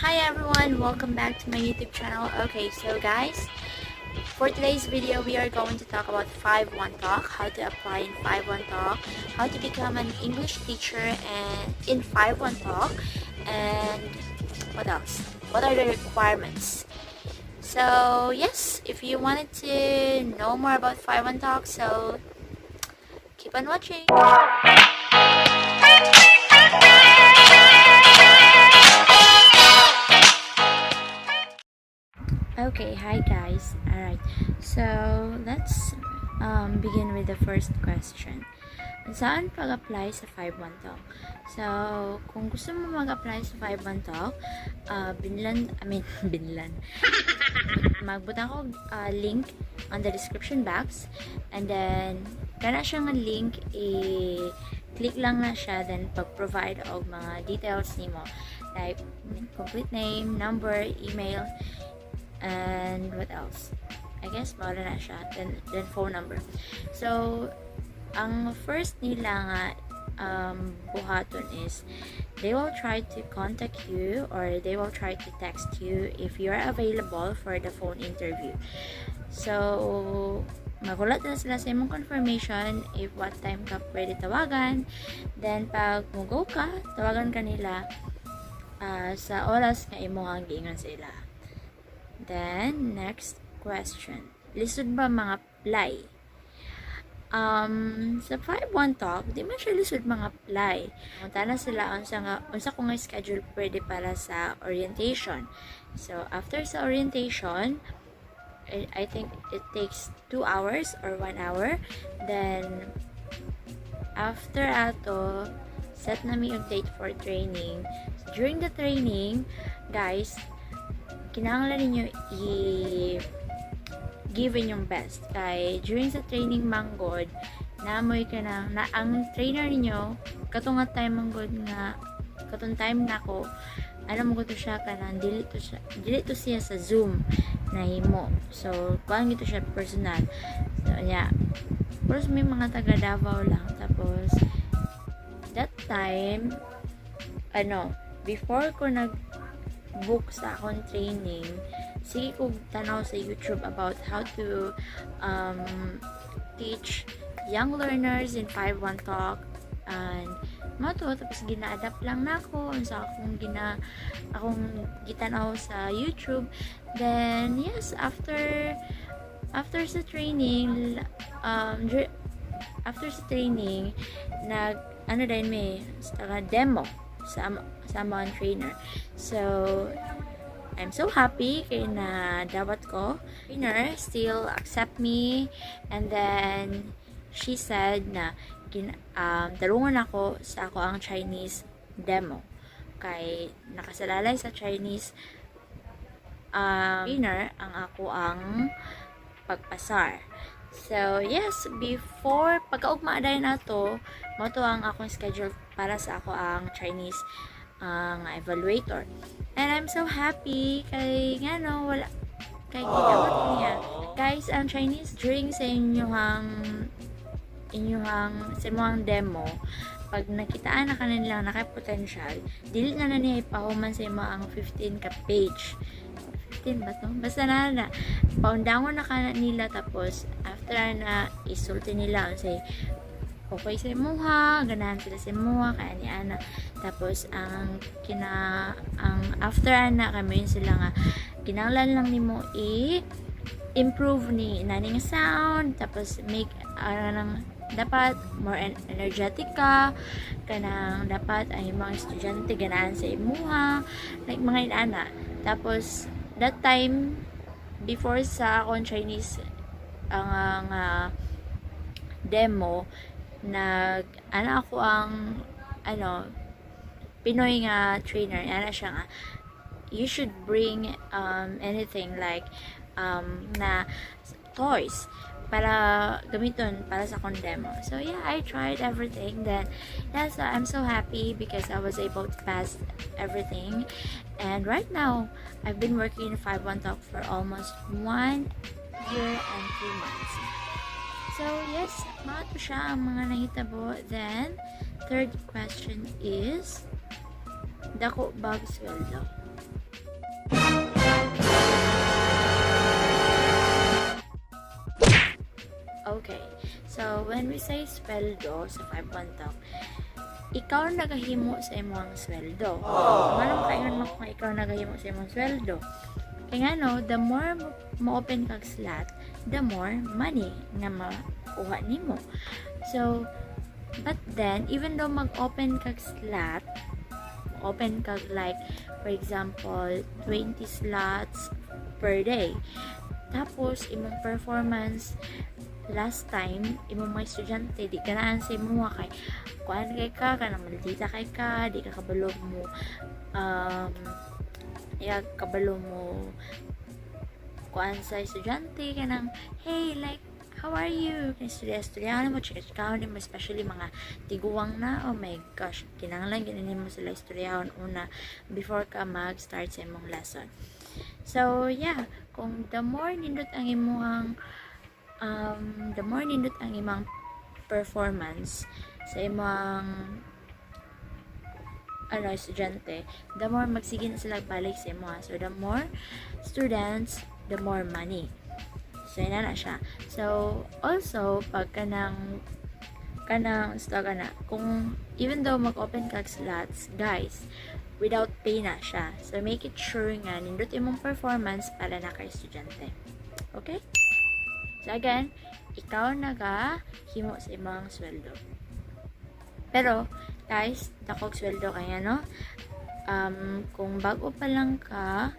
Hi everyone, welcome back to my YouTube channel. Okay, so guys, for today's video, we are going to talk about 51Talk, how to apply in 51Talk, how to become an English teacher and in 51Talk, and what else? What are the requirements? So yes, if you wanted to know more about 51Talk, so keep on watching. Okay, hi guys. Alright, so let's begin with the first question. Saan pag-apply sa 51Talk? So, kung gusto mo mag-apply sa 51Talk, binlan, I mean, binlan. Magbutang ko link on the description box and then kana siya nga link, i-click lang na siya, then pag-provide og mga details nimo like complete name, number, email, and what else? I guess mao na siya. Then phone number. So, ang first nila nga buhaton is they will try to contact you or they will try to text you if you are available for the phone interview. So, magulat na sila sa imong confirmation if what time ka pwede tawagan. Then, pag mo-go ka, tawagan ka nila sa oras nga imo ang giingon sa ila. Then, next question. Lisod ba mga-apply? Sa 51Talk, di man siya lisod mga-apply. Mangutana sila unsa nga unsa ko nga schedule pwede para sa orientation. So, after sa orientation, I think it takes 2 hours or 1 hour. Then, after ato, set na mi og date for training. So, during the training, guys, kinahanglan ninyo i give inyong best kay during sa training manggod namoy ka na ang trainer ninyo katong nga time manggod nga katong time nako, ano mo to siya, kanang dili to siya sa Zoom nahimo. So kuan gito siya personal. So yeah, pero may mga taga Davao lang. Tapos that time, ano, before ko nag book sa akong training, sige ko tanaw sa YouTube about how to teach young learners in 51Talk and mao to. Tapos gina-adapt lang nako sa akong gitanaw sa YouTube. Then yes, after sa training, after sa training, nag ano din may sa demo sa among trainer. So I'm so happy kay na dapat ko trainer still accept me and then she said na tarungan ako sa ako ang Chinese demo kay nakasalalay sa Chinese trainer ang ako ang pagpasar. So, yes, before, pagkaugma dayon ato, mao to ang akong schedule para sa ako ang Chinese ang evaluator. And I'm so happy kay ngano wala kay gidawat niya. Guys, ang Chinese during sa inyong sa imong demo, pag nakitaan na kanila naka potential, dili na na niya ipahuman sa imo ang 15 ka page. 15 ba to? Basta na na paundangon na ka nila. Tapos after na isulti nila unsay okay sa imuha, ganahan sila sa imuha kaya ni ana. Tapos ang after ana kami yun sila nga kinahanglan lang nimo i improve ni nani nga sound, tapos make nang dapat more energetic ka, kanang dapat ay mga estudyante ganahan sa imuha, like mga inana. Tapos that time before sa akong Chinese ang demo, nag ano ako ang ano Pinoy nga trainer, ana siya nga you should bring anything like na toys para gamiton para sa akong demo. So yeah, I tried everything. Then yeah, so I'm so happy because I was able to pass everything. And right now, I've been working in 51Talk for almost 1 year and 2 months. So yes, mao to siya ang mga nahitabo. Then, third question is, dako bag sweldo? So, when we say sweldo sa 51 Talk, ikaw nagahimo sa imong sweldo. So, ngano makaingon mo kung ikaw nagahimo sa imong sweldo? Kaya nga no, the more mo open kag slot, the more money nga makuha nimo. So, but then, even though mag-open kag slot, open kag like, for example, 20 slots per day. Tapos, imong performance last time, imong mga estudyante, di ganaan sa imo kay kuan kay ka, kanang maldita kay ka, di ka kabalo mo ya kabalo mo kuan sa estudyante kanang, "Hey, like, how are you?" Kay istorya istorya mo, chika chika mo, especially mga tiguang na. Oh my gosh, kinahanglan gyud nimo sila istoryahon una before ka mag-start sa imong lesson. So yeah, kung the more nindot ang imong performance sa imong ano estudyante, the more magsige na sila balik sa imo. So the more students, the more money. So yun na siya. So also, pag kanang kanang sa kana kung even though mag-open kag slots, guys, without pay na siya. So make it sure nga nindot imong performance para na kay estudyante. Okay? So again, ikaw naga himo sa imong sweldo. Pero guys, dakog sweldo kaya no. Kung bago pa lang ka,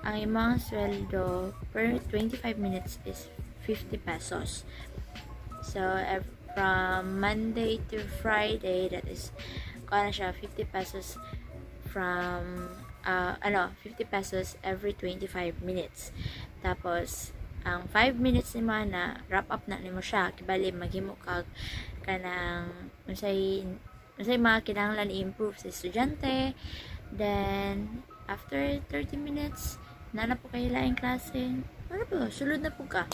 ang imong sweldo per 25 minutes is 50 pesos. So, from Monday to Friday, that is, kuha na siya, 50 pesos from, ano, 50 pesos every 25 minutes. Tapos, ang 5 minutes nimo na, wrap up na nimo siya. Kibali, maghimo kag kanang, unsay, unsay mga kinahanglan i-improve sa estudyante. Then, after 30 minutes, na na po kayo laing klase. Ano po, sulod na po ka.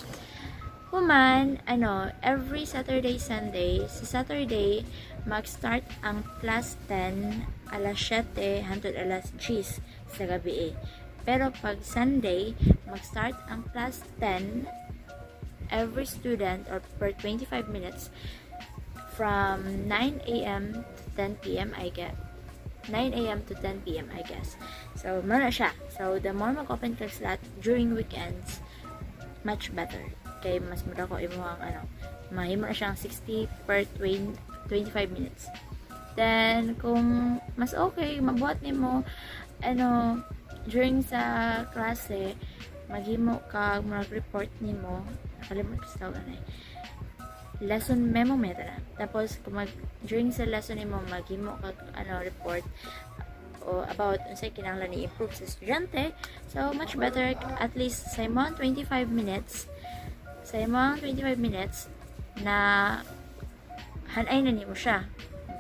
Human, ano, every Saturday, Sunday, sa Saturday, mag-start ang plus 10 alas 7 hangtod alas 10 sa gabi eh. Pero pag Sunday, mag-start ang plus 10 every student or per 25 minutes from 9 a.m. to 10 p.m. I get 9 a.m. to 10 p.m. I guess. So, mao na siya. So, the more mag-open ka slot during weekends, much better. Kay mas mura ko imo ang ano, mahimo na siyang 60 per 20, 25 minutes. Then, kung mas okay, mabuhat nimo ano, during sa klase, maghimo ka, mag-report nimo, nakalimot ko sa tawag ano eh, lesson memo meta na. Tapos, kung mag, during sa lesson nimo, maghimo ka, ano, report, o about unsay kinahanglan i-improve sa estudyante. So, much better, at least sa imong 25 minutes, sa imong 25 minutes, na hanay na nimo siya.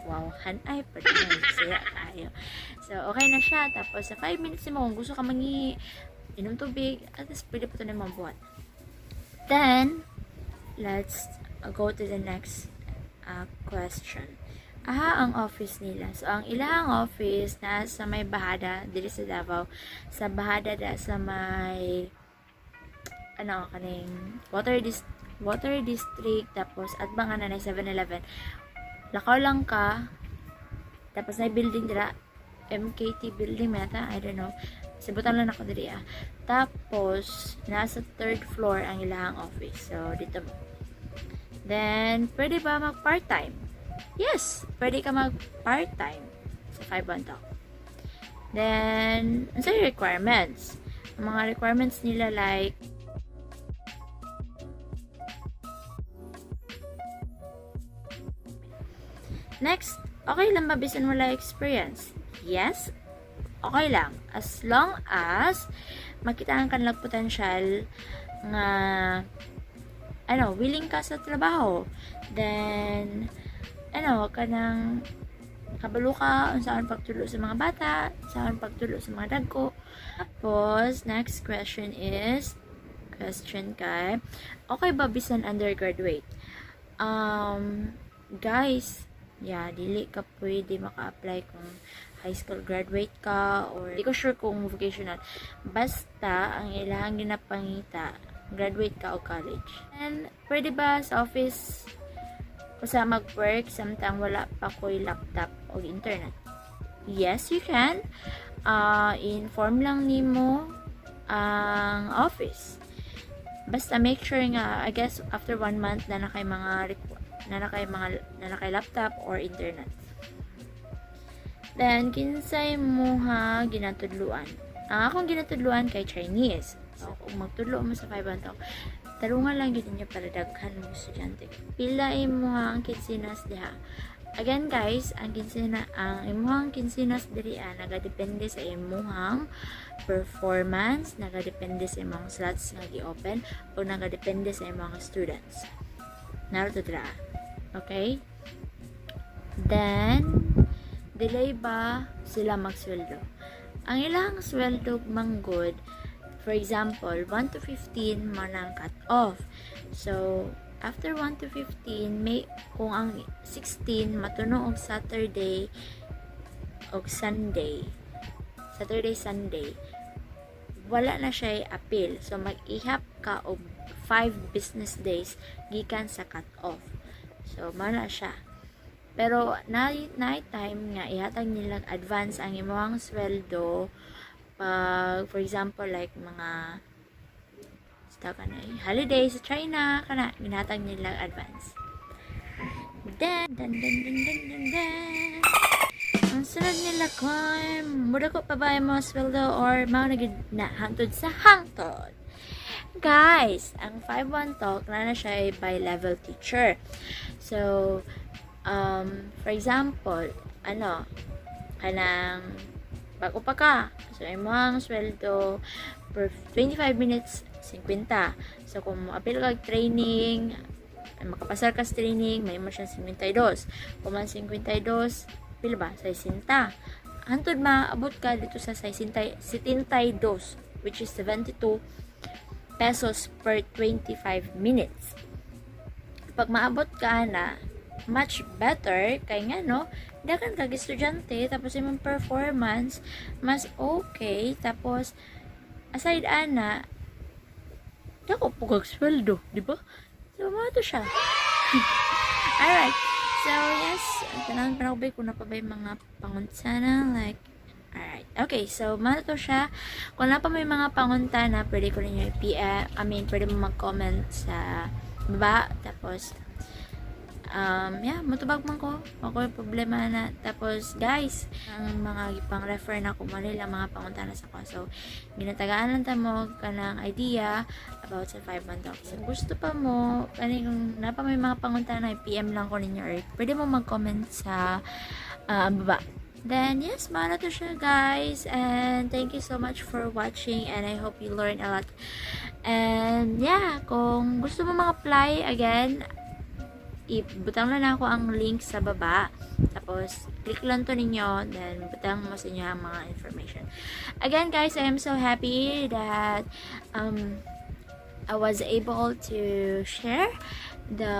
Wow, hanay pa din. Siya kayo. So, okay na siya. Tapos, sa 5 minutes mo, kung gusto ka mangi, inom tubig, at least pwede pa ito na mabuhat. Then, let's go to the next question. Aha, ang office nila. So, ang ilang office na sa may Bahada, diri sa Davao, sa Bahada da sa may ano kaning water district, tapos at nga na 7-Eleven. Lakaw lang ka, tapos na building dira, MKT building meta, I don't know. Sibutan lang ako diri ah. Tapos nasa third floor ang ilang office. So dito mo. Then, pwede ba mag part-time? Yes, pwede ka mag part-time sa 5 Talk. Then, ano yung requirements? Ang mga requirements nila like next, okay lang ba bisan wala experience? Yes, okay lang. As long as makitaan ka lang potential nga ano, willing ka sa trabaho. Then, ano, kanang kabalo ka unsaon pagtulo sa mga bata, unsaon pagtulo sa mga dagko. Tapos, next question is, question kay, okay ba bisan undergraduate? Guys, yeah, dili ka pwede maka-apply kung high school graduate ka or di ko sure kung vocational. Basta, ang ilang ginapangita, graduate ka o college. And, pwede ba sa office Usa mag-work samtang wala pa ko'y laptop o internet? Yes, you can. Inform lang nimo ang office. Basta make sure nga, I guess, after one month na na kay laptop or internet. Then, kinsay imuha ginatudluan? Ang akong ginatudluan kay Chinese. So, kung magtudlo mo sa 5 Talk, tarungan lang gyud ninyo para daghan mo estudyante. Pila imuhang kinsinas diha? Again guys, ang imuhang kinsinas diri nagadepende sa imuhang performance, nagadepende sa imong slots nga gi-open o nagadepende sa imong students. Naruto dira. Okay? Then, delay ba sila magsweldo? Ang ilang sweldo manggod, for example, 1 to 15 man ang cut off. So, after 1 to 15, may kung ang 16 matuno og Saturday og Sunday, Saturday, Sunday, wala na siya appeal. So, mag-ihap ka og 5 business days gikan sa cut off. So, mana siya. Pero, na time nga ihatag nila advance ang imong sweldo pag, for example, like mga sa kana holiday sa China kana, ginhatag nila advance. Then dan dan dan dan dan dan, ang sunod nila climb, mudako pa ba yung mga sweldo or mao na gid na hangtod sa hangtod? Guys, ang 5-1 Talk na na siya ay by level teacher. So, for example, ano, kanang bago pa ka. So, imong sweldo per 25 minutes, 50. So, kung mo-apil kag training, ay makapasar ka sa training, may mo siyang 52. Kung man 52, pila ba? 60. Hantod maabot ka dito sa 60, 72, which is 72 pesos per 25 minutes. Pag maabot ka na, much better kay nga no, daghan kag estudyante, tapos imong performance mas okay, tapos aside ana, dako po kag sweldo, di ba? So mao to siya. Alright, so yes, tanan pa na kung na pa ba yung mga panguntana, like, alright. Okay, so mao to siya. Kung na pa may mga panguntana, pwede ko ninyo i-PM, I mean, pwede mo mag-comment sa baba. Tapos, yeah, mutubag man ko. Ako yung problema na. Tapos, guys, ang mga ipang-refer na ko nila mga pangutana sa ko. So, ginatagaan lang ta mo kanang idea about sa 5-1 Talk. So, gusto pa mo, ano yung, na pa may mga pangutana, PM lang ko ninyo or pwede mo mag-comment sa baba. Then, yes, mao na to siya, guys. And thank you so much for watching. And I hope you learned a lot. And, yeah, kung gusto mo mag-apply, again, ibutang lang ako ang link sa baba. Tapos, click lang to ninyo. Then, butang mo sa inyo ang mga information. Again, guys, I am so happy that I was able to share the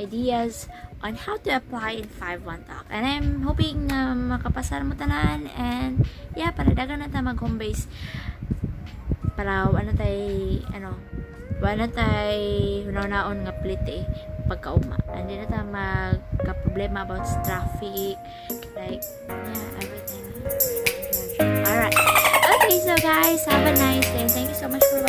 ideas on how to apply in 5-1 Talk. And I'm hoping na makapasar mo tanan and yeah, para dagan na ta mag home base para wala tay ano, wala tay hunaw-naon nga plit eh pagkauma. Hindi na ta magka-problema about traffic, like, yeah, everything. Alright. Okay, so guys, have a nice day. Thank you so much for